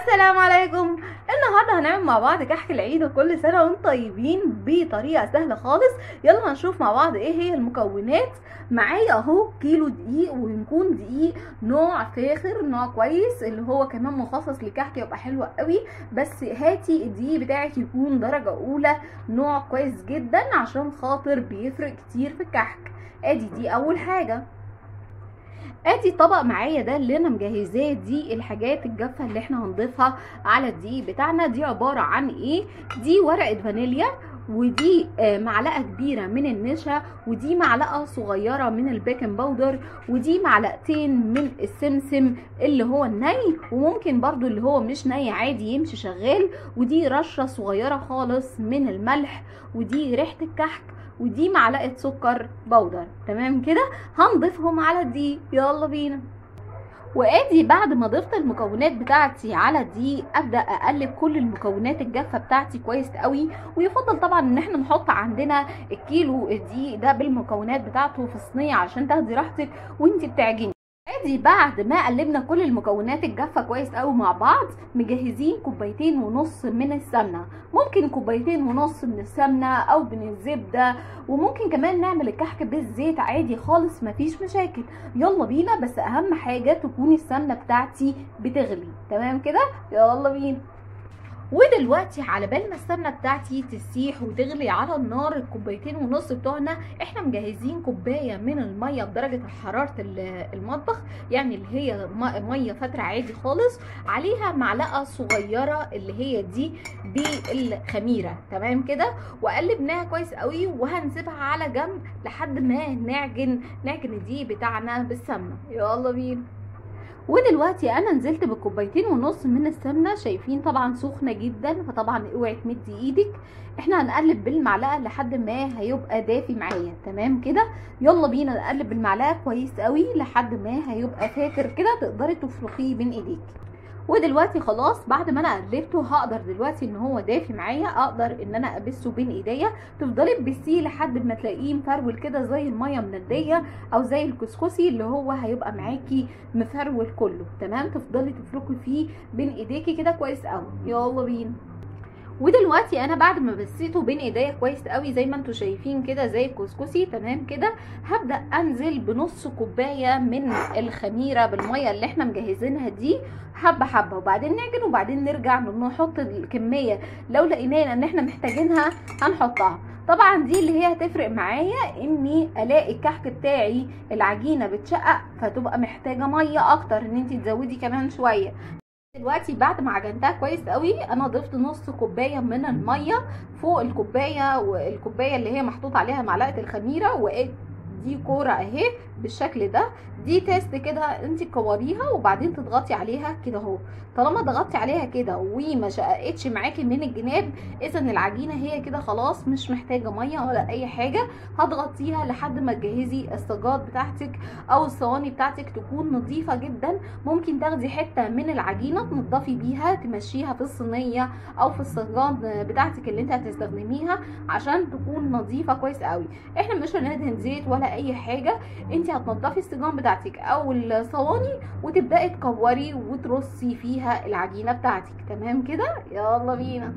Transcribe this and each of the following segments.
السلام عليكم. النهارده هنعمل مع بعض كحك العيد، وكل سنة وانتم طيبين بطريقة سهلة خالص. يلا هنشوف مع بعض ايه هي المكونات. معايا اهو كيلو دقيق، ويكون دقيق نوع فاخر، نوع كويس اللي هو كمان مخصص للكحك، يبقى حلو قوي. بس هاتي الدقيق بتاعك يكون درجه اولى، نوع كويس جدا عشان خاطر بيفرق كتير في الكحك. ادي دي اول حاجة. ادي طبق معايا ده اللي انا مجهزاه، دي الحاجات الجافه اللي احنا هنضيفها على الدقيق بتاعنا. دي عبارة عن ايه؟ دي ورقة فانيليا، ودي معلقه كبيرة من النشا، ودي معلقه صغيرة من ال baking powder، ودي معلقتين من السمسم اللي هو الني، وممكن برضو اللي هو مش ني عادي يمشي شغال، ودي رشه صغيرة خالص من الملح، ودي ريحه الكحك، ودي معلقه سكر بودر. تمام كده هنضيفهم على الدقيق. يلا بينا. وادي بعد ما ضفت المكونات بتاعتي على الدقيق، ابدا اقلب كل المكونات الجافه بتاعتي كويس قوي. ويفضل طبعا ان احنا نحط عندنا الكيلو الدقيق ده بالمكونات بتاعته في صينية عشان تاخدي راحتك وانتي بتعجني. ادي بعد ما قلبنا كل المكونات الجافه كويس قوي مع بعض، مجهزين 2.5 كوباية من السمنة، ممكن 2.5 كوباية من السمنة او من الزبدة، وممكن كمان نعمل الكحك بالزيت عادي خالص مفيش مشاكل. يلا بينا، بس اهم حاجة تكون السمنة بتاعتي بتغلي. تمام كده، يلا بينا. ودلوقتي على بال ما السمنة بتاعتي تسيح وتغلي على النار، 2.5 كوباية بتوعنا احنا مجهزين كوباية من المية بدرجة حرارة المطبخ، يعني اللي هي مية فترة عادي خالص، عليها معلقه صغيرة اللي هي دي بالخميره. تمام كده، وقلبناها كويس قوي، وهنسيبها على جنب لحد ما نعجن الدقيق بتاعنا بالسمنه. يلا بينا. ودلوقتي انا نزلت ب2.5 كوباية من السمنة، شايفين طبعا سخنة جدا، فطبعا اوعي تمدي ايدك، احنا هنقلب بالمعلقه لحد ما هيبقى دافي معايا. تمام كده، يلا بينا نقلب بالمعلقه كويس قوي لحد ما هيبقى فاتر كده، تقدري تفركيه بين ايديك. ودلوقتي خلاص بعد ما انا قلبته، هقدر دلوقتي ان هو دافي معايا، اقدر ان انا ابسة بين ايديا. تفضلي تبسيه لحد ما تلاقيه مفرول كده زي المية منديه او زي الكسكسي اللي هو هيبقى معاكي مفرول كله. تمام، تفضلي تفركي فيه بين ايديكي كده كويس قوي. يلا بينا. ودلوقتي انا بعد ما بسيته بين ايديا كويس قوي زي ما انتم شايفين كده زي الكسكسي. تمام كده، هبدا انزل بنص كوباية من الخميره بالمية اللي احنا مجهزينها دي، حبه حبه، وبعدين نعجن، وبعدين نرجع نحط الكمية لو لقيناها ان احنا محتاجينها هنحطها. طبعا دي اللي هي هتفرق معايا اني الاقي الكحك بتاعي العجينة بتشقق، فتبقى محتاجه مية اكتر ان انت تزودي كمان شوية. دلوقتي بعد ما عجنتها كويس قوي، انا ضفت نص كوباية من المية فوق الكوباية، والكوبايه اللي هي محطوط عليها معلقه الخميره، ودي كورة اهي بالشكل ده. دي test كده انت تكوريها وبعدين تضغطي عليها كده اهو. طالما ضغطتي عليها كده وما شققتش معاكي من الجناب، اذا العجينة هي كده خلاص مش محتاجه مية ولا اي حاجة. هتغطيها لحد ما تجهزي الصاجات بتاعتك او الصواني بتاعتك تكون نظيفة جدا. ممكن تاخدي حتة من العجينة تنضفي بيها، تمشيها في الصينية او في الصاجات بتاعتك اللي انت هتستخدميها عشان تكون نظيفة كويس قوي. احنا مش هندهن زيت ولا اي حاجة، انت هتنضفي الصاجات بتاعتك او الصواني وتبداي تكوري وترصي فيها العجينة بتاعتك. تمام كده، يلا بينا.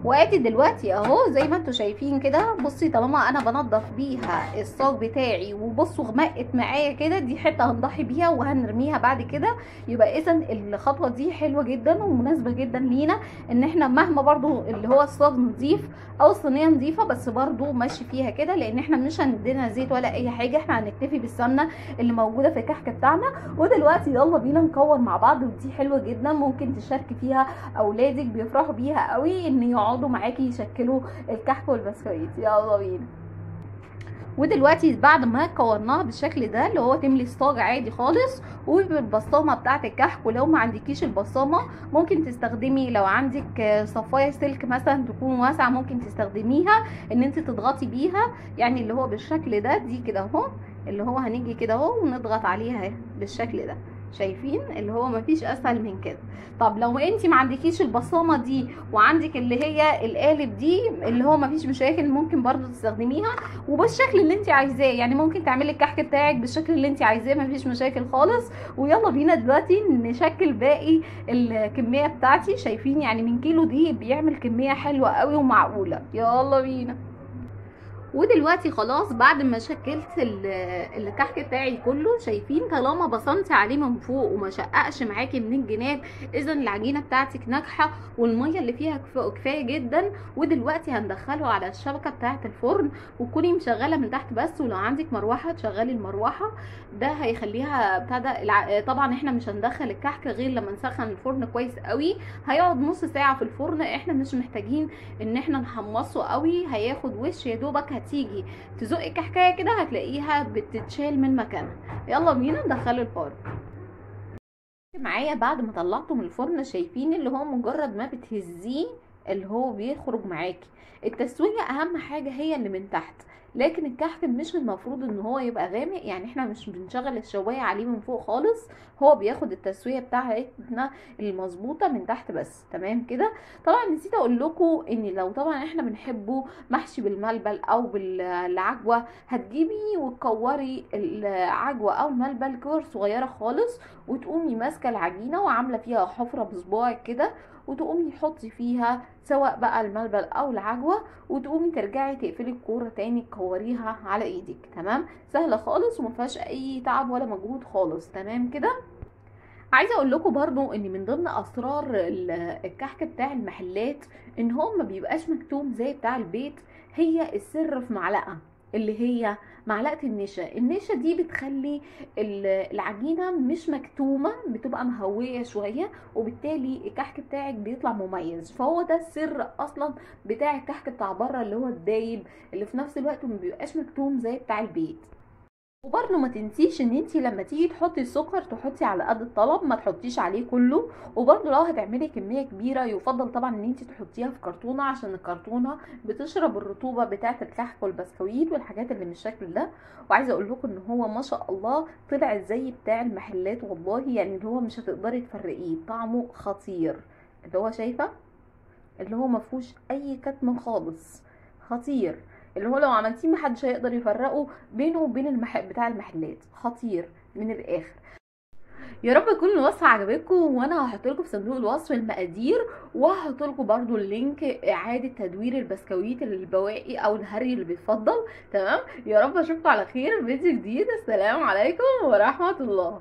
وادي دلوقتي اهو زي ما انتم شايفين كده. بصي طالما انا بنضف بيها الصاج بتاعي، وبصوا غمقت معايا كده، دي حتة هنضحي بيها وهنرميها بعد كده. يبقى اذا الخطوة دي حلوة جدا ومناسبة جدا لينا، ان احنا مهما برضو اللي هو الصاج نظيف او الصينية نظيفة، بس برضو ماشي فيها كده، لان احنا مش هندينا زيت ولا اي حاجة، احنا هنكتفي بالسمنه اللي موجودة في الكحك بتاعنا. ودلوقتي يلا بينا نكور مع بعض، ودي حلوة جدا ممكن تشاركي فيها اولادك، بيفرحوا بيها قوي ان يقعدوا معاكي يشكلوا الكحك والبسكويت. يلا بينا. ودلوقتي بعد ما كورناها بالشكل ده اللي هو تملي الصاج عادي خالص، وبالبصامه بتاعه الكحك. ولو ما عندكيش البصامه ممكن تستخدمي، لو عندك صفايه سلك مثلا تكون واسعة ممكن تستخدميها ان انت تضغطي بيها، يعني اللي هو بالشكل ده دي كده اهو، اللي هو هنيجي كده اهو ونضغط عليها بالشكل ده. شايفين اللي هو مفيش اسهل من كده. طب لو انت ما عندكيش البصامه دي وعندك اللي هي القالب دي اللي هو مفيش مشاكل، ممكن برضو تستخدميها وبالشكل اللي انت عايزاه، يعني ممكن تعملي الكحك بتاعك بالشكل اللي انت عايزاه، مفيش مشاكل خالص. ويلا بينا دلوقتي نشكل باقي الكمية بتاعتي. شايفين يعني من كيلو دي بيعمل كمية حلوة قوي ومعقوله. يلا بينا. ودلوقتي خلاص بعد ما شكلت الكحك بتاعي كله، شايفين طالما بصمتي عليه من فوق وما شققش معاكي من الجناب، اذا العجينة بتاعتك ناجحة والمية اللي فيها كفاية جدا. ودلوقتي هندخله على الشبكة بتاعه الفرن، وتكوني مشغله من تحت بس، ولو عندك مروحة تشغلي المروحة، ده هيخليها بتاع ده. طبعا احنا مش هندخل الكحك غير لما نسخن الفرن كويس قوي، هيقعد نص ساعة في الفرن، احنا مش محتاجين ان احنا نحمصه قوي، هياخد وش يا دوبك. هتيجي تزقي كحكايه كده هتلاقيها بتتشال من مكانها. يلا بينا ندخله الفرن. معايا بعد ما طلعته من الفرن، شايفين اللي هو مجرد ما بتهزيه اللي هو بيخرج معاكي. التسوية اهم حاجة هي اللي من تحت، لكن الكحك مش المفروض ان هو يبقى غامق، يعني احنا مش بنشغل الشوايه عليه من فوق خالص، هو بياخد التسوية بتاعتنا المظبوطه من تحت بس. تمام كده. طبعا نسيت اقول لكم ان لو طبعا احنا بنحبه محشي بالملبل او بالعجوه، هتجيبي وتكوري العجوه او الملبل كور صغيرة خالص، وتقومي ماسكه العجينة وعامله فيها حفره بصباعك كده، وتقومي تحطي فيها سواء بقى الملبل او العجوه، وتقومي ترجعي تقفلي الكورة تاني تكوريها على ايدك. تمام، سهلة خالص وما فيهاش اي تعب ولا مجهود خالص. تمام كده. عايزه اقول لكم برضو ان من ضمن اسرار الكحك بتاع المحلات ان هو ما بيبقاش مكتوم زي بتاع البيت، هي السر في معلقه، اللي هي معلقه النشا. النشا دي بتخلي العجينة مش مكتومة، بتبقى مهويه شوية، وبالتالي الكحك بتاعك بيطلع مميز. فهو ده السر اصلا بتاع الكحك بتاع بره اللي هو الدايب، اللي في نفس الوقت ما بيبقاش مكتوم زي بتاع البيت. وبرده ما تنسيش ان انتي لما تيجي تحطي السكر تحطي على قد الطلب، ما تحطيش عليه كله. وبرده لو هتعملي كمية كبيرة يفضل طبعا ان انتي تحطيها في كرتونة، عشان الكرتونه بتشرب الرطوبة بتاعه الكحك والبسكويت والحاجات اللي من الشكل ده. وعايزه اقول لكم ان هو ما شاء الله طلع زي بتاع المحلات والله، يعني اللي هو مش هتقدري تفرقيه، طعمه خطير. اللي هو شايفه اللي هو ما فيهوش اي كتم خالص، خطير. اللي هو لو عملتيه محدش هيقدر يفرقه بينه وبين بتاع المحلات، خطير من الاخر. يا رب تكون الوصفة عجبتكم، وانا هحط لكم في صندوق الوصف المقادير، وهحط لكم برده ال link اعاده تدوير البسكويت البواقي او الهري اللي بيتفضل. تمام، يا رب اشوفكم على خير في فيديو جديد. السلام عليكم ورحمة الله.